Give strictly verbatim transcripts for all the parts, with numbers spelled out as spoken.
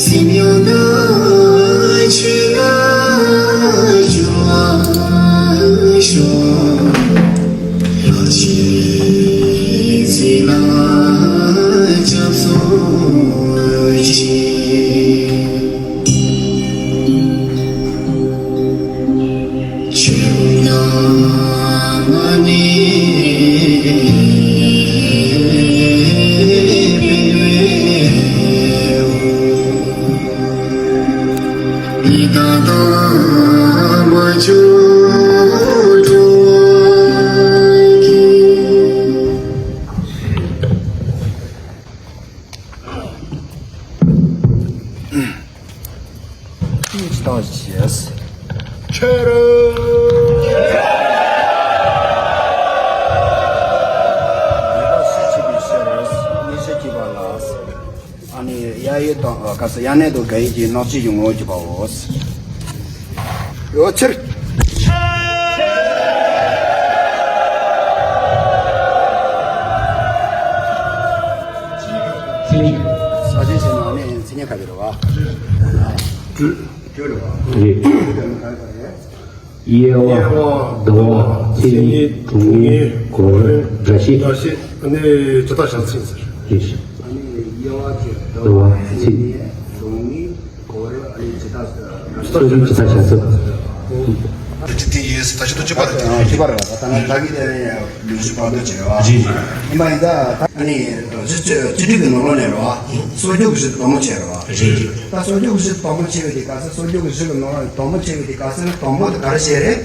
སེམས་ཡང་དག་ཆོས་ལ་སྦྱོར་བར་ཤོག །ལྷར་བཅས་ཚེ་ལ་སྐྱབས་སུ་མཆི། ཁྱེད་ཀྱིས་བཏང་བྱས། ཁྱེད་རང་། ཉེས་པ་སུ་བྱས་པའི་ཕྱིར། ཉེས་བྱས་བགྱིས་པ་ལ། ཨ་ནི་གཡས་གཡོན་དང་ག་ས་གཡས་གནས་དང་ག་གཡས་ཀྱི་ནག་ཅི་ཡོང་ངོ་བགྱིས་པའོ། ཡོད་ཕྱིར། མཚན་ཉིད། ས་ཆེན་ཆེ་ན་ནི་མཚན་ཉིད་ག་རེ་རེད་བ། སྤྲུལ། སྤྲུལ་རེད་བ། རེད། སྤྲུལ་དེ་ནི་ག་རེ་རེད། དབྱེ་བ། དབྱེ་བ། བསྡུ་བ། མཚན་ཉིད། དྲུག་ཉིད། གོ་རིམ། སྒྲ་ཤེས། སྒྲ་ཤེས། ཨ་ནི་ཇི་ལྟར་བྱ་ཚིག་ཟེར། རེད། ཨ་ནི་དབྱེ་བ་གི་བསྡུ་བ། བསྡུ་བ། མཚན་ཉིད། དྲུག་ཉིད། གོ་རིམ། ཨ་ནི་ཇི་ལྟར་ཇི་ལྟར་བྱ་ཚིག་དེ་ཡིན། ད་ཅི་ཐེངས་ཅི་པར་རེད། ཅི་པར་རེད། ད་ནང་ད་གི་དེ་ནས་ལུས་ཤུགས་བར་དོ་བྱེད་རེད་བ། རེད། ཡིན་པ་ཡིན་ད་ཨ་ནི་སྤྱི་སྤྱི་སྤྱི་འཐུས་ཀྱི་ནང་ལོགས་ནས་རེད་བ། གསོ་སྐྱོང་གི་གཞི་དང་པོ་བྱས་རེད་བ། རེད། ད་གསོ་སྐྱོང་གི་གཞི་དང་པོ་བྱས་པའི་དེ་ག་ཚོད། གསོ་སྐྱོང་གི་གཞི་གི་ནང་ལོགས་ནས་དང་པོ་བྱས་པའི་དེ་ག་ཚོད་ནི་དང་པོ་དེ་ག་རེ་བྱས་རེད།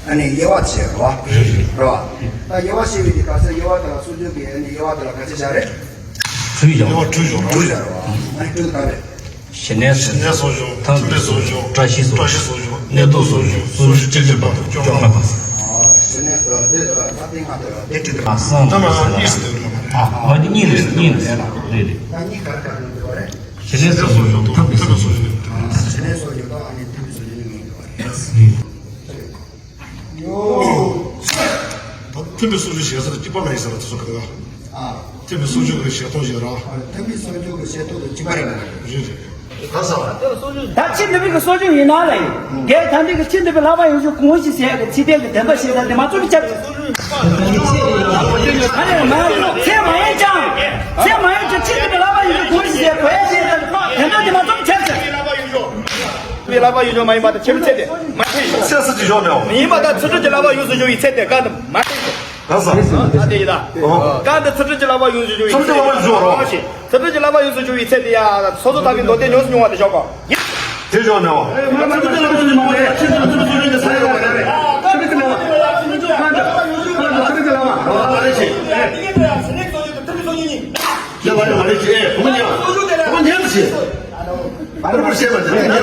ཨ་ནི་དབྱེ་བ་བྱས་རེད་བ། རེད། རེད་བ། ད་དབྱེ་བ་བྱས་པའི་དེ་ག་ཚོད། དབྱེ་བ་དེ་ལ་གསོ་སྐྱོང་གི་ཨ་ནི་དབྱེ་བ་དེ་ལ་ག་ཚོད་བྱ་རེད། དྲུག་བཞག་དྲུག་བཞག་དྲུག་བཞག་རེད་བ། ཨ་ནི་དྲུག་ག་རེད། གཞི་གནས་གསོ་སྐྱོང་། ཐང་འབྲས་གསོ་སྐྱོང་། བཀྲ་ཤིས་གསོ་སྐྱོང་། གནས་ལྡོག་གསོ་སྐྱོང་། གནས་ལྡོག་གསོ་སྐྱོང་། གསོ་སྐྱོང་གཅིག་གྱུར་བར་དུ་སྐྱོང་བ། གཞི་གནས་གསོ་སྐྱོང་དེ་ལ་ད་ལྟའི་ང་དེ་ལ་དེ་དྲུག་དེ་ལ་གསང་དང་གསང་ལ། ཨ་འདི་གཉིས་རེད། གཉིས་རེད། རེད་རེད། ད་གཉིས་ག་རེ་ག་རེ་འདུག་པ་རེད། གཞི་གནས་གསོ་སྐྱོང་དང་ཐང་འབྲས་གསོ་སྐྱོང་། གཞི་གནས་གསོ་སྐྱོང་དང་ཨ་ནི་ཐང་འབྲས་གསོ་སྐྱོང་གཉིས་འདུག་པ་རེད། ད་ཐིམ་པའི་སོ་སོའི་ཞེ་སར་གཅིག་པ་ལ་ཡིན་ས་ར་དེ་ཚོ་ག་རེ་ལ། ཨ། ཐིམ་པའི་སོ་སོ་གི་ཞེ་ཐོག་ཞེ་ར། ཨ། ཐིམ་པའི་སོ་སོ་གི་ཞེ་ཐོག་དང་གཅིག་པ་ཡིན་ན། རེད་རེད། ག་ས། ད་ཕྱི་འདི་པའི་གི་སོ་སོ་ཡིན་ན་ལ་ཡིན། རྒྱལ་ཐང་འདི་གི་ཕྱི་འདི་པའི་ལྷག་པ་ཡོད་ཤོག་གོང་ཞིག་ཟེར་གི་ཚིག་དེ་གི་བདེན་པ་ཞེ་ས་དེ་མ་ཚོམ་ཆབ། ཨ་རེ་མ་ཚེ་མ་ཡིན་ཅང་། ཚེ་མ་ཡིན་ཅང་ཕྱི་འདི་པའི་ལྷག་པ་ཡོད་ཤོག་གོང་ཞིག་ཟེར་གོ་ཡ་ཞེ་ས་དེ་བདེན་པ་དེ་མ་ཚོམ་ཆབ་ཟེར། པའི་ལྷག་པ་ཡོད་ཤོག་མ་ཡིན་པ་དང་ཕྱི་མི་ཚེ་དེ་མ་ཐེ་ཡོད། ཚེ་སྲིད་ཀྱི་ཞོག་ནས། མི་ཡིན་པ་དང་ཚུལ་ཁྲིམས་ཀྱི་ལྷག་པ་ཡོངས་སུ་འཇོག་པའི་ཚེ་དེ་ག་དང་མ་ཐེ་ཡོད། ག་ས། ཨ་དེ་ཡིན་ད། ཨོ། ག་དང་ཚུལ་ཁྲིམས་ཀྱི་ལྷག་པ་ཡོངས་སུ་འཇོག་པའི་ཚུལ་ཁྲིམས་ཀྱི་ལྷག་པ་ཡོངས་སུ་འཇོག་རོགས། ཚུལ་ཁྲིམས་ཀྱི་ལྷག་པ་ཡོངས་སུ་འཇོག་པའི་ཚེ་དེ་ཡ་སོ་སོ་ཐག་གི་མདོ་སྡེ་ཉུང་སུ་ཉུང་བ་དེ་ཞོག་གོ། དེ་ཞོག་ནས། ཚུལ་ཁྲིམས་ཀྱི་ལྷག་པ་ཡོངས་སུ་འཇོག་པའི་ཚེ་དེ་ཡ་ཚུལ་ཁྲིམས་ཀྱི་ལྷག་པ་ཡོངས་སུ་འཇོག་པའི་ཚེ་དེ་ཡ་ཚུལ་ཁྲིམས་ཀྱི་ལྷག་པ་ཡོངས་སུ་འཇོག་པའི་ཚེ་དེ་ཡ། ཡ་ལ་ཡ་མ་རེད་ཅེ། ཨེ། བུ་མོ་ཉལ། བུ་མོ་ཉལ་ཟེར། བུ་མོ་ཉལ་ཟེར། བུ་མོ་ཉལ་ཟེར། བུ་མོ་ཉལ་ཟེར།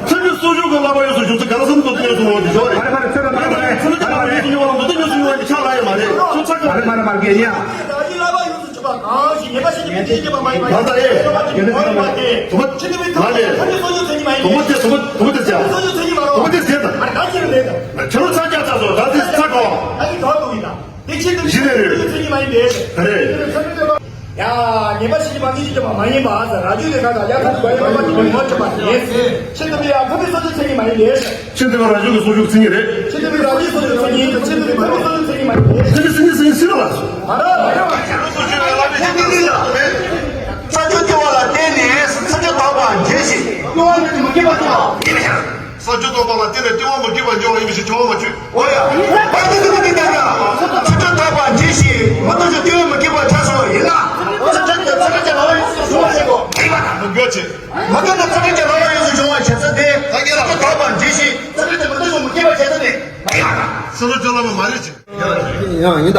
ཚུལ་ཁྲིམས་གསོ་སྐྱོང་གི་བསླབ་པ་ཡོངས་སུ་འཇོག་ཚུལ་ག་ལ་བསམ་བློ་གཏོང་ཡོངས་སུ་འཇོག་པ་དེ་ཞོག་རེད། ཚུལ་ཁྲིམས་གསོ་སྐྱོང་གི་བསླབ་པ་ཡོངས་སུ་འཇོག་པ་དེ་ཆགས་ལ་ཡོད་མ་རེད། ཚུལ་ཁྲིམས་གསོ་སྐྱོང་གི་བསླབ་པ་ཡོངས་སུ་འཇོག་པ་གང་ཞིག་ངེས་པ་ཞིག་མེད་དེ། ད་ལྟ་ཨེ། དུ་མ་ལ་ལས། དུ་མ་དེ་དུ་མ་དུ་མ་དེ་ཟེར། དུ་མ་དེ་ཟེར་ད། ཁྱེད་རང་ཚ་རྒྱ་ཚ་སོང་ད་དེ་ཚ་གོ། ཨ་ཡི་དོ་དུ་ཡིན་ད། དེ་ཕྱིར་དུ་ཞི་ལེ་རེད། ཚེ་ཉིད་མ་ཡིན་པས། རེད། ཡ། ཉེས་པ་ཕྱིན་པ་མི་ཞིག་ཀྱང་མ་ཡིན་པ་ཟེར་ར་རྒྱུད་དེ་ག་དང་ཡ་ཐུབ་དགོས་ཡ་མ་ཅིག་གི་ངོ་ཆེ་བ་ཡིན། ཕྱིར་དུ་མི་ཡ་ཐུབ་པའི་སོ་སོའི་མཚན་ཉིད་མ་ཡིན་པས། ཕྱིར་དུ་མི་ར་རྒྱུད་ཀྱི་སོ་སོའི་མཚན་ཉིད་རེད། ཕྱིར་དུ་མི་ར་རྒྱུད་སོ་སོའི་མཚན་ཉིད་དང་ཕྱིར་དུ་མི་ཐུབ་པའི་སོ་སོའི་མཚན་ཉིད་མ་ཡིན་པས། ཕྱིར་དུ་མི་སེམས་ཉིད་སེམས་ཉིད་སྲིད་ལ་ལ་སོ། ཨ་ར། ས་བཅུ་ལྟེ་བ་ལ་བརྟེན་ནས་ས་བཅུ་དག་པ་འབྱེད་ཅིང་། ལྟེ་བ་མི་མི་སྐྱེ་བ་ཐོབ་པ་ཡིན་པ་ཡིན། ས་བཅུ་ཐོབ་པ་ལ་བརྟེན་ནས་ལྟེ་བ་མི་སྐྱེ་བར་འགྱུར་བ་ཡིན་པའི་ཕྱིར་ཁྱབ་པ་མ་བཅུ། འོ་ཡ། ཨ་ནི་ཚུལ་ཁྲིམས་ཀྱི་ལྟ་བ། ཚུལ་ཁྲིམས་ཐོབ་པ་འདི་ཞིག་མ་ཐོབ་ཅིང་ལྟེ་བ་མི་སྐྱེ་བར་ཆགས་སོ་ཡིན་ན། ཚུལ་ཁྲིམས་ཀྱི་ཚུལ་ཁྲིམས་ཀྱི་ལྟ་བ་ཡོངས་སུ་འཇུག་པ་བྱེད་དགོས། མི་འགྱུར་བ། མ་འགྱུར་ན་ཚུལ་ཁྲིམས་ཀྱི་ལྟ་བ་ཡོངས་སུ་འཇུག་པ་བྱེད་ཚུལ་དེ། ཚུལ་ཁྲིམས་ཐོབ་པ་འདི་ཞིག་ཚུལ་ཁྲིམས་མ་ཐོབ་ཅིང་མི་སྐྱེ་བར་བྱེད་ཚུལ་དེ། མི་འགྱུར་བ། ཚུལ་ཁྲིམས་ཀྱི་ལྟ་བ་མ་རེད་ཅེས། ཡང་ཡིན་ད།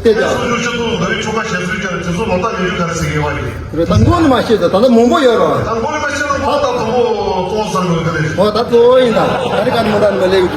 དེ་ཀྱང་། སོ་སོའི་ཆོས་ཚོགས་ལ་རིགས་ཆོ་ག་ཞལ་འཛུལ་རྒྱག་དེ་ཚོ་ལོ་ལྟར་ལས་རྒྱུ་ག་རེ་ཟེར་གི་ཡོད་པ་རེད། རེད་ད་མགོ་ནས་མ་ཤེས་ད་ད་ལྟ་མང་པོ་ཡོད་རེད། ད་མགོ་ནས་མ་ཤེས་ན་ང་ད་དང་པོ་གཙོ་བོ་ཟ་དགོས་གི་རེད། འོ་ད་གཙོ་བོ་ཡིན་ད་ད་རེ་ག་ནས་མ་ད་ནས་མ་ལས་ཡོད་ད།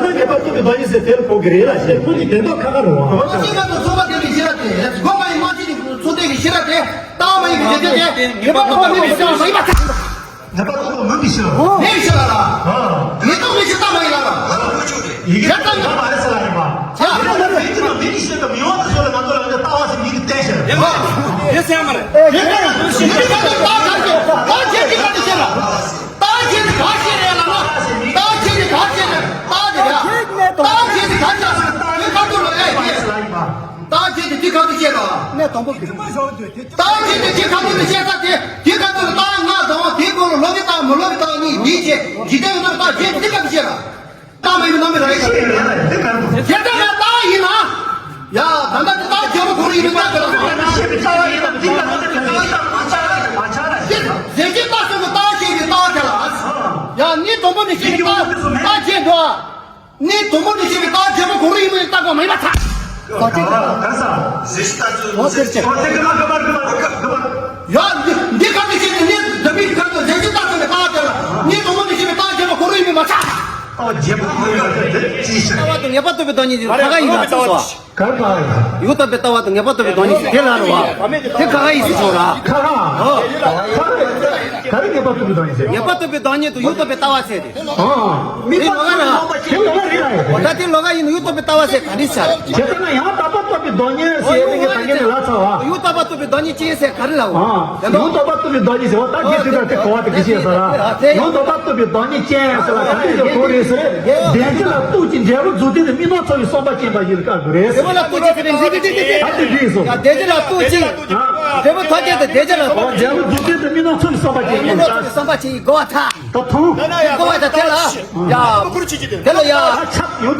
ནང་ངེས་པར་དུ་གི་འདོ་ཡིན་ཟེར་དེ་ལ་གོ་གི་རེད་ལ་ཞེས་ཁོ་གཉིས་དེ་འདོ་ཁ་ཁ་རུང་བ། ཨ་ཅེ་ང་ཚོ་ཚོགས་པ་དེ་ལས་ཤེས་ར་དེ་ལས་གོ་མ་ཡིན་མ་ཅི་ནི་ཚོགས་དེ་གི་ཤེས་ར་དེ་ཏང་མ་ཡིན། དེ་དེ་དེ་ངེས་པར་དུ་མི་ཤེས་ལ་མ་ཡིན་པ། ངེས་པར་དུ་མི་ཤེས་ལ། མི་ཤེས་ལ་ལ། ཨ། ངེས་པར་མི་ཤེས་ལ་མ་ཡིན་ལ་ལ། ཡི་གེ་ལ་མ་རེད་ཟེར་ལ་ཡིན་པ། ཡ། མི་ཤེས་ལ་མི་ཤེས་ལ་མི་ཡོང་ད་ཤོད་ལ་ང་ཚོ་ལ་ལྟ་བ་ཟེར་མི་གི་བསྟན་ཤེས། ཡེ་མ་རེད། ཡེ་ཟེར་མ་རེད། ཡེ་ག་ལ་ཡིན་ལ་ལ། ད་ཁྱེད་ཀྱིས་ག་འདི་བཤད་ལ། ད་ཁྱེད་ཀྱིས་ག་བཤད་ལ་ལ། ད་ཁྱེད་ཀྱིས་ག་བཤད་ལ། ད་དེ་ཡ། ད་ཁྱེད་ཀྱིས་ག་བཤད་ལ། ད་ཁྱེད་ཀྱིས་ག་བཤད་ལ། ད་ཁྱེད་ཀྱིས་འདི་ག་འདི་བཤད་ལ། གནས་དང་པོ་གི། ད་ཁྱེད་ཀྱིས་འདི་ག་འདི་བཤད་ས་དེ་འདི་ག་འདི་ལ་ད་ང་དང་དེའི་སྐོར་ལ་ལོ་གི་ད་མི་ལོ་གི་ད་གཉིས་འདི་བྱས་འཇིག་རྟེན་ནང་ད་ཁྱེད་འདི་ག་འདི་བཤད་ལ། ད་མ་ཡིན་ནོ་མི་ར་ཡི་ད། དེ་ལྟ་ན་ད་ཡིན་ན། ཡ་ད་ལྟ་དེ་ད་རྒྱལ་པོ་ཁོ་རང་ཡིན་ན་ད་དེ་ལ་སོང་། ཟེར་གྱི་ད་སོང་གི་ད་ཤེས་ཀྱི་ད་དེ་ལ། ཡ་ནི་དང་པོ་ནས་ཤེས་ཀྱི་ད་ད་བྱས་འགྲོ། ནི་དུམ་བུ་ནི་ཞིག་གི་རྟགས་རྒྱལ་པོ་གོ་རུ་ཡིན་མིན་རྟགས་པ་མ་ཡིན་པ་ཚ། ག་ས། ག་ས། ག་ས། ག་ས། ག་ས། ཡ། འདི་འདི་ག་ནི་ཞིག་ནི་འདི་མི་ག་ཚོད་རྒྱལ་སྤྱི་རྟགས་ཚོད་ཀྱི་རྟགས་དེ་ལ་ནི་དུམ་བུ་ནི་ཞིག་གི་རྟགས་རྒྱལ་པོ་གོ་རུ་ཡིན་མིན་མ་ཚ། ཨོ་རྒྱལ་པོ་གོ་རུ་ཡིན་མིན་ཅི་ཞིག་ལྟ་བ་དང་ངེས་པ་ཐོབ་པའི་བདག་ཉིད་ཀྱི་ཁ་ཁ་ཡིན་ན་ཚ་སོ། ག་རེ་ག་རེ། ཡུལ་དམ་པའི་ལྟ་བ་དང་ངེས་པ་ཐོབ་པའི་བདག་ཉིད་ཀྱི་དེ་ལ་རེད་བ། དེ་ཁ་ཁ་ཡིན་ཟེར་ཆོག་ར། ཁ་ཁ། ཨོ། ག་རེ་ངེས་པ་ཐོབ་པའི་བདག་ཉིད་ཟེར། ངེས་པ་ཐོབ་པའི་བདག་ཉིད་དུ་ཡུལ་དམ་པའི་ལྟ་བ་ཟེར་ཏེ། ཨ། མི་དེ་ལོག་ར། དེ་ལོག་རེད་ལ། འོ་ད་དེ་ལོག་ཡིན་ན་ཡུལ་དམ་པའི་ལྟ་བ་ཟེར་ག་རེ་ཟེར། བྱས་ཙང་ན་ཡང་དག་པ་རྟོགས་པའི་བདག་ཉིད་ཟེར་ཏེ་ངས་ད་གིན་ནས་ལབ་ཚར་བ། ཡུལ་དམ་པ་རྟོགས་པའི་བདག་ཉིད་ཅན་ཟེར་ག་རེ་ལབ་འོ། ཨ། ཡུལ་དམ་པ་རྟོགས་པའི་བདག་ཉིད་ཟེར་བ་ད་གིན་དེ་ལྟར་དེ་གོ་བ་དེ་གི་ཤེས་ས་ར། ཡུལ་དམ་པ་རྟོགས་པའི་བདག་ཉིད་ཅན་ཟེར་ལ་ག་རེ་ཟེར་གོ་རེད་ཟེར། བདེན་བཞི་ལ་རྟོག་ཅིང་འབྲས་བུ་རྫོགས་ལྡན་དུ་མི་སྣང་ཚོགས་པའི་བསམ་པ་ཅན་པ་ཡིན་ལ་བཀག་དགོས་རེད། བདེན་བཞི་ལ་རྟོག་ཅིང་། ཨ་དེ་འདྲ་ཡིན་སོ། ཡ་བདེན་བཞི་ལ་རྟོག་ཅིང་། འབྲས་བུ་ཐོབ་ཅན་དུ་བདེན་བཞི་ལ་རྟོག་ཅིང་། འབྲས་བུ་རྫོགས་ལྡན་དུ་མི་སྣང་ཚོགས་པའི་བསམ་པ་ཅན་ཡིན་ལ། བསམ་པ་ཅན་ཡིན་དགོས་པ་ཐལ། ད་ཐུང་། ཡིན་དགོས་པ་ཐལ་དེ་ལ། ཡ། དེ་ལ་ཡ། ཡ་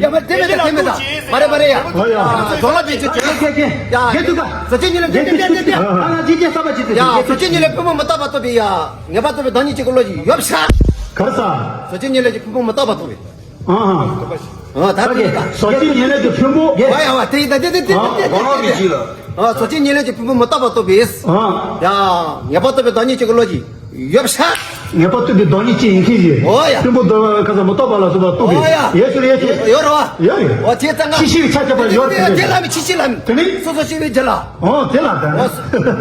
མ་དེ་མེད་དེ་མེད་ད། མ་རེད་མ་རེད་ཡ། ཨོ་ཡ། རྫོགས་ལ་དེ་ཅི་དེ་དེ་དེ། ཡ། ཟོ་ཅི་ཉི་ལེ་དེ་དེ་དེ་དེ། ཨ་ལ་ཅི་ཅི་ས་པ་ཅི་དེ། ཡ་ཟོ་ཅི་ཉི་ལེ་ཕུང་པོ་མི་རྟག་པ་རྟོགས་པའི་ཡ། ངེས་པ་རྟོགས་པའི་བདག་ཉིད་ཅིག་གི་བློ་ཞིག་ཡོད་ཤག་ག་རེ་ཟ། ཟོ་ཅི་ཉི་ལེ་ཀྱི་ཕུང་པོ་མི་རྟག་པ་རྟོགས་པའི། ཨ་ཧ། ཨ་ད་དེ་ཡིན་ད། ཟོ་ཅི་ཉི་ལེ་ཀྱི་ཕུང་པོ། ཡ་ཡ་བ་དེ་ཡིན་ད་དེ་དེ་དེ་དེ་དེ། ཨ་ཟོ་ཅི་ཉི་ལེ་ཀྱི་ཕུང་པོ་མི་རྟག་པ་རྟོགས་པའི། ཨ། ཡ། ངེས་པ་རྟོགས་པའི་བདག་ཉིད་ཅིག་གི་བློ་ཞིག་ཡོད་ཤག་ངེས་པ་རྟོགས་པའི་བདག་ཉིད་ཅན་ཡིན་མཁན་ཞིག་ཨོ་ཡ། ཕུང་པོ་འདི་ཁ་ས་མི་རྟག་པ་ལ་སོགས་པ་རྟོགས་པའི། ཨོ་ཡ། ཡོད་ཟེར་ཡོད་ཟེར། ཡོད་རེད་བ། ཡོད་རེད། ཨོ་དེ་ཙང་ང་ཤི་ཤི་བའི་ཆ་ཁྱབ་པ་ཡོད་ཟེར། དེ་ལ་མི་ཤི་ཤི་ལ་མི། དེ་ནི། སོ་སོ་ཤི་བའི་རྒྱུ་ལ། ཨོ་དེ་ལ་ད། ཨོ་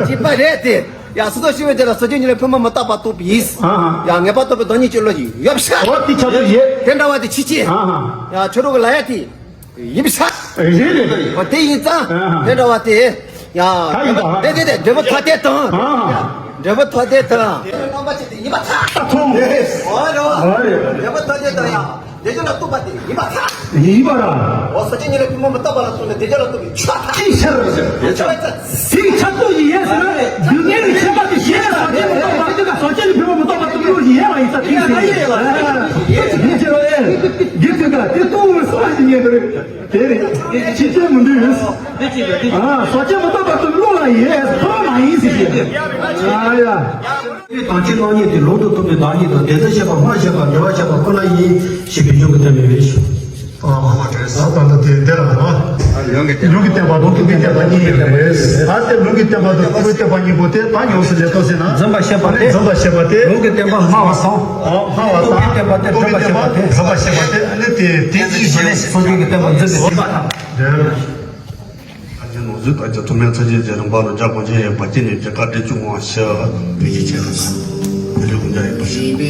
ཤི་བ་རེད་དེ། ཡ་སོ་སོ་ཤི་བའི་རྒྱུ་ལ་ཟོ་ཅི་ཉི་ལེ་ཕུང་པོ་མི་རྟག་པ་རྟོགས་པའི། ཨ་ཧ། ཡ་ངེས་པ་རྟོགས་པའི་བདག་ཉིད་ཅིག་བློ་ཞིག་ཡོད་ཤག་ཨོ་དེ་ཆ་ཚུལ་ཡོད། དེ་འདྲ་བ་དེ་ཆི་ཆི། ཨ་ཧ། ཡ་ཁྱོད་རང་གི་ལ་ཡ་དེ། ཡིན་པ་ཆགས། རེད་རེད། འོ་དེ་ཡིན་ཙང་། ཨ་ཧ། དེ་འདྲ་བ་དེ། ཡ། ད་ཡིན་པ། དེ་དེ་དེ་འབྲས་བུ་ཐ་དད་དང་། ཨ་ཧ། འབྲས་བུ་ཐ་དད་དང་། དེ་རྣམ་པ་ཅན་དེ་ཡིན་པ་ཆགས། ད་ཐོང་། འོ་རེད་བ། འོ་རེད། འབྲས་བུ་ཐ་དད་དང་ཡ། བདེ་འཇགས་ལ་གཏུགས་པ་དེ་ཡིན་པ་ཆགས། ཡིན་པ་ར། འོ་ཟོ་ཅི་ཉི་ལེ་ཕུང་པོ་མི་རྟག་པ་ལ་གཏུགས་ནས་བདེ་འཇགས་ལ་གཏུགས་པའི་ཆ་ཐག་ཅིག་ཤར་རེད། ཆ་ཡིན་ཙང་། དེའི་ཆ་རྟོགས་ཡིན་ཡས་ཟེར་ན། སྡུག་བསྔལ་གྱི་ཁྱད་པར་དེ་ཞེས་ཟ་དེ་མི་རྟོགས་པ། ཟོ་ཅི་ཉི་ལེ་ཕུང་པོ་མི་རྟག་པ་གཏུགས་ཡོད་ཡིན་ཡས་ལ་ཡིན་ས་དེ་ཟེར་ཡིན། དེ་ཕྱིར་རོ་ཨེ། འདི་ཚོས་ཀ་དེ་གཏུགས་འོས་སོ་ཨ་ཞིག་ཉན་འདུག་རེད། དེ་རེད། ཕྱི་རྒྱལ་མི་འདུག་ཡོད། ཨ་ཟོ་ཅི་མི་རྟག་པ་གཏུགས་བློ་ལ་ཡིན་ཡས་ཐོག་མ་ཡིན་ཟེར་གྱི། ཨ་ཡ། དེ་དང་ཆོས་རྣམ་གཉིས་དེ་ལུང་དུ་བསྟན་པའི་བདག་ཉིད་དང་དེ་ལྟར་བཤད་པ་སྨྲ་བྱེད་པ་ངེས་པར་བྱེད་པ་ཁོ་ན་ཡིན་ཞེས་པའི་ལུང་གིས་བསྟན་པའི་རེད། ཨ་ད་ལྟ་དེ་འདི་ལ་ནོ། ལུང་གིས་བསྟན་པ་ལུང་གིས་བསྟན་པ་གཉིས་ཡོད་རེད། ཨ་དེ་ལུང་གིས་བསྟན་པ་དང་རྟོག་པའི་བསྟན་པ་གཉིས་པོ་དེ་ད་ཡོངས་སུ་ལས་ཐོག་ཟེར་ན། འཛིན་པ་བཤད་པ་དེ། འཛིན་པ་བཤད་པ་དེ། ལུང་གིས་བསྟན་པ་སྨྲ་བ་དང་། ཨ་སྨྲ་བ་དང་། རྟོག་པའི་བསྟན་པ་དེ་སྒྲུབ་པ་བཤད་པ་དེ། སྒྲུབ་པ་བཤད་པ་དེ་ཨ་ནི་དེ་དེ་གཉིས་ཡོད་རེད། སངས་རྒྱས་ཀྱི་བསྟན་པ་འཛིན་པའི་འཛིན་པ་དང་། དེ། ཨ་ཅེ་ནོར་བཟོས་ད་ཅེ་ཐུབ་མེད་ཚ་ཅེ་རྗེ་རིན་པ་ལ་རྒྱ་གོང་ཆེན་ཡོད་པ་ཅེ་ནས་རྒྱ་གར་འདྲེ་བཅུ་ངོ་ཤི་བེ་ཅི་ཆེ་ལ་ས་བེ་ལི་ཀུན་ཇ་ཡོད་པ་ཤི།